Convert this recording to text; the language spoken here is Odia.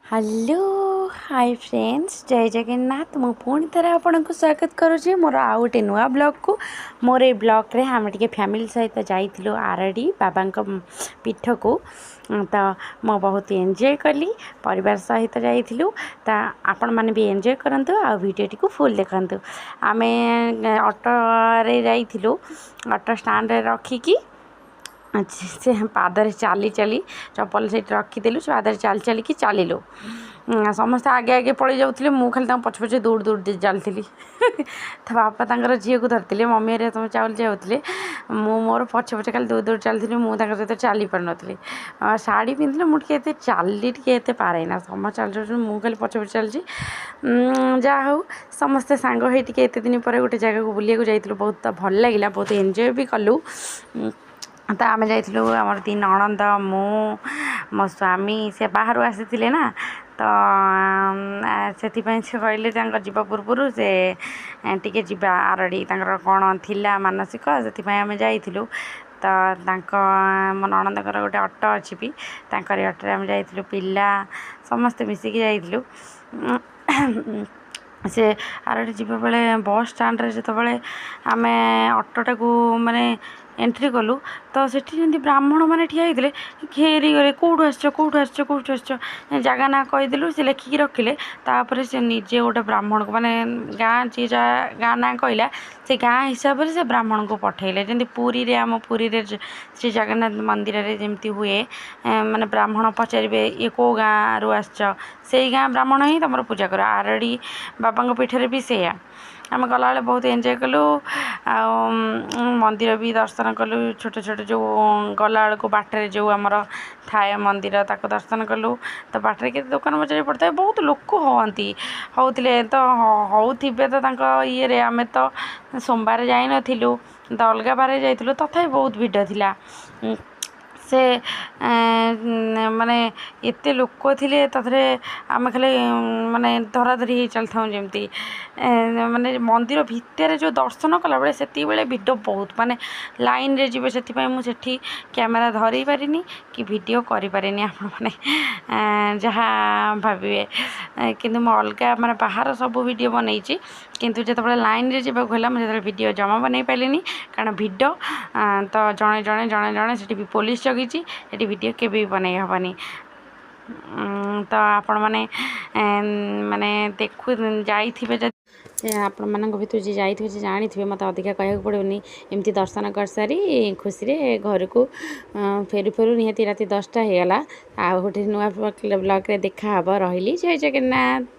ହ୍ୟାଲୋ ହାଇ ଫ୍ରେଣ୍ଡସ୍, ଜୟ ଜଗନ୍ନାଥ। ମୁଁ ପୁଣି ଥରେ ଆପଣଙ୍କୁ ସ୍ୱାଗତ କରୁଛି ମୋର ଆଉ ଗୋଟେ ନୂଆ ବ୍ଲଗ୍କୁ। ମୋର ଏଇ ବ୍ଲଗ୍ରେ ଆମେ ଟିକେ ଫ୍ୟାମିଲି ସହିତ ଯାଇଥିଲୁ ଆରଡ଼ି ବାବାଙ୍କ ପୀଠକୁ। ତ ମୁଁ ବହୁତ ଏନ୍ଜୟ କଲି, ପରିବାର ସହିତ ଯାଇଥିଲୁ। ତ ଆପଣମାନେ ବି ଏନ୍ଜୟ କରନ୍ତୁ ଆଉ ଭିଡ଼ିଓଟିକୁ ଫୁଲ୍ ଦେଖନ୍ତୁ। ଆମେ ଅଟୋରେ ଯାଇଥିଲୁ। ଅଟୋ ଷ୍ଟାଣ୍ଡରେ ରଖିକି ସେ ପାଦରେ ଚାଲି ଚାଲି, ଚପଲ ସେଇଠି ରଖିଦେଲୁ, ସେ ପାଦରେ ଚାଲି ଚାଲିକି ଚାଲିଲୁ। ସମସ୍ତେ ଆଗେ ଆଗେ ପଳେଇ ଯାଉଥିଲେ, ମୁଁ ଖାଲି ତାଙ୍କ ପଛେ ପଛେ ଦୌଡ଼ି ଦୌଡ଼ି ଚାଲିଥିଲି। ତ ବାପା ତାଙ୍କର ଝିଅକୁ ଧରିଥିଲେ, ମମି ହେରିକା ସବୁ ଚାଲି ଯାଉଥିଲେ, ମୁଁ ମୋର ପଛେ ପଛେ ଖାଲି ଦୌଡ଼ି ଦୌଡ଼ି ଚାଲିଥିଲି। ମୁଁ ତାଙ୍କ ସହିତ ଚାଲି ପାରୁନଥିଲି। ଶାଢ଼ୀ ପିନ୍ଧିଲେ ମୁଁ ଟିକେ ଏତେ ଚାଲି ଟିକେ ଏତେ ପାରେନା। ସମସ୍ତେ ଚାଲି ଯାଉଛନ୍ତି, ମୁଁ ଖାଲି ପଛେ ପଛେ ଚାଲିଛି। ଯାହା ହଉ, ସମସ୍ତେ ସାଙ୍ଗ ହେଇ ଟିକେ ଏତେ ଦିନ ପରେ ଗୋଟେ ଜାଗାକୁ ବୁଲିବାକୁ ଯାଇଥିଲୁ। ବହୁତ ଭଲ ଲାଗିଲା, ବହୁତ ଏନ୍ଜୟ ବି କଲୁ। ତ ଆମେ ଯାଇଥିଲୁ, ଆମର ଦି ନଣନ୍ଦ, ମୁଁ, ମୋ ସ୍ୱାମୀ। ସେ ବାହାରୁ ଆସିଥିଲେ ନା, ତ ସେଥିପାଇଁ ସେ କହିଲେ ତାଙ୍କ ଯିବା ପୂର୍ବରୁ ସେ ଟିକେ ଯିବା ଆରଡ଼ି, ତାଙ୍କର କ'ଣ ଥିଲା ମାନସିକ, ସେଥିପାଇଁ ଆମେ ଯାଇଥିଲୁ। ତ ତାଙ୍କ ମୋ ନଣନ୍ଦଙ୍କର ଗୋଟେ ଅଟୋ ଅଛି ବି, ତାଙ୍କରି ଅଟୋରେ ଆମେ ଯାଇଥିଲୁ। ପିଲା ସମସ୍ତେ ମିଶିକି ଯାଇଥିଲୁ। ସେ ଆରଡ଼ି ଯିବା ବେଳେ ବସ୍ ଷ୍ଟାଣ୍ଡରେ ଯେତେବେଳେ ଆମେ ଅଟୋଟାକୁ ମାନେ ଏଣ୍ଟ୍ରି କଲୁ, ତ ସେଠି ଯେମିତି ବ୍ରାହ୍ମଣମାନେ ଠିଆ ହେଇଥିଲେ, ଘେରିଗଲେ, "କେଉଁଠୁ ଆସିଛ? କେଉଁଠୁ ଆସିଛ? କେଉଁଠୁ ଆସିଛ?" ଜାଗା ନାଁ କହିଦେଲୁ, ସେ ଲେଖିକି ରଖିଲେ। ତାପରେ ସେ ନିଜେ ଗୋଟେ ବ୍ରାହ୍ମଣକୁ, ମାନେ ଗାଁ ଯିଏ ଯାହା ଗାଁ ନାଁ କହିଲା, ସେ ଗାଁ ହିସାବରେ ସେ ବ୍ରାହ୍ମଣକୁ ପଠେଇଲେ। ଯେମିତି ପୁରୀରେ, ଆମ ପୁରୀରେ ଶ୍ରୀ ଜଗନ୍ନାଥ ମନ୍ଦିରରେ ଯେମିତି ହୁଏ, ମାନେ ବ୍ରାହ୍ମଣ ପଚାରିବେ, "ଇଏ କେଉଁ ଗାଁରୁ ଆସିଛ?" ସେଇ ଗାଁ ବ୍ରାହ୍ମଣ ହିଁ ତୁମର ପୂଜା କର। ଆରଡ଼ି ବାବାଙ୍କ ପୀଠରେ ବି ସେଇଆ। ଆମେ ଗଲାବେଳେ ବହୁତ ଏନ୍ଜୟ କଲୁ ଆଉ ମନ୍ଦିର ବି ଦର୍ଶନ କଲୁ। ଛୋଟ ଛୋଟ ଯେଉଁ ଗଲାବେଳକୁ ବାଟରେ ଯେଉଁ ଆମର ଥାଏ ମନ୍ଦିର, ତାକୁ ଦର୍ଶନ କଲୁ। ତ ବାଟରେ କେତେ ଦୋକାନ ବଜାର ପଡ଼ିଥାଏ, ବହୁତ ଲୋକ ହୁଅନ୍ତି, ହେଉଥିଲେ ତ, ହେଉଥିବେ ତ ତାଙ୍କ ଇଏରେ। ଆମେ ତ ସୋମବାର ଯାଇନଥିଲୁ, ତ ଅଲଗା ବାରରେ ଯାଇଥିଲୁ, ତଥାପି ବହୁତ ଭିଡ଼ ଥିଲା। ସେ ମାନେ ଏତେ ଲୋକ ଥିଲେ, ତାଦେହରେ ଆମେ ଖାଲି ମାନେ ଧରାଧରି ହେଇ ଚାଲିଥାଉ ଯେମିତି। ମାନେ ମନ୍ଦିର ଭିତରେ ଯେଉଁ ଦର୍ଶନ କଲାବେଳେ, ସେତିକିବେଳେ ଭିଡ଼ ବହୁତ, ମାନେ ଲାଇନ୍ରେ ଯିବେ। ସେଥିପାଇଁ ମୁଁ ସେଠି କ୍ୟାମେରା ଧରି ପାରିନି କି ଭିଡ଼ିଓ କରିପାରିନି, ଆପଣମାନେ ଯାହା ଭାବିବେ। କିନ୍ତୁ ମୁଁ ଅଲଗା ମାନେ ବାହାର ସବୁ ଭିଡ଼ିଓ ବନେଇଛି। କିନ୍ତୁ ଯେତେବେଳେ ଲାଇନ୍ରେ ଯିବାକୁ ହେଲା, ମୁଁ ସେତେବେଳେ ଭିଡ଼ିଓ ଜମା ବନେଇ ପାରିଲିନି, କାରଣ ଭିଡ଼ ତ ଜଣେ ଜଣେ ଜଣେ ଜଣେ, ସେଠି ବି ପୋଲିସ ଜଗିଛି, ସେଠି ଭିଡ଼ିଓ କେବେ ବି ବନେଇ ହେବନି। ତ ଆପଣମାନେ ମାନେ ଦେଖୁ ଯାଇଥିବେ ଯଦି, ଆପଣମାନଙ୍କ ଭିତରୁ ଯିଏ ଯାଇଥିବେ, ସେ ଜାଣିଥିବେ, ମୋତେ ଅଧିକା କହିବାକୁ ପଡ଼ିବନି। ଏମିତି ଦର୍ଶନ କରିସାରି ଖୁସିରେ ଘରକୁ ଫେରୁ ଫେରୁ ନିହାତି ରାତି 10ଟା ହେଇଗଲା। ଆଉ ଗୋଟେ ନୂଆ ବ୍ଲଗ୍ରେ ଦେଖା ହେବ। ରହିଲି, ଜୟ ଜଗନ୍ନାଥ।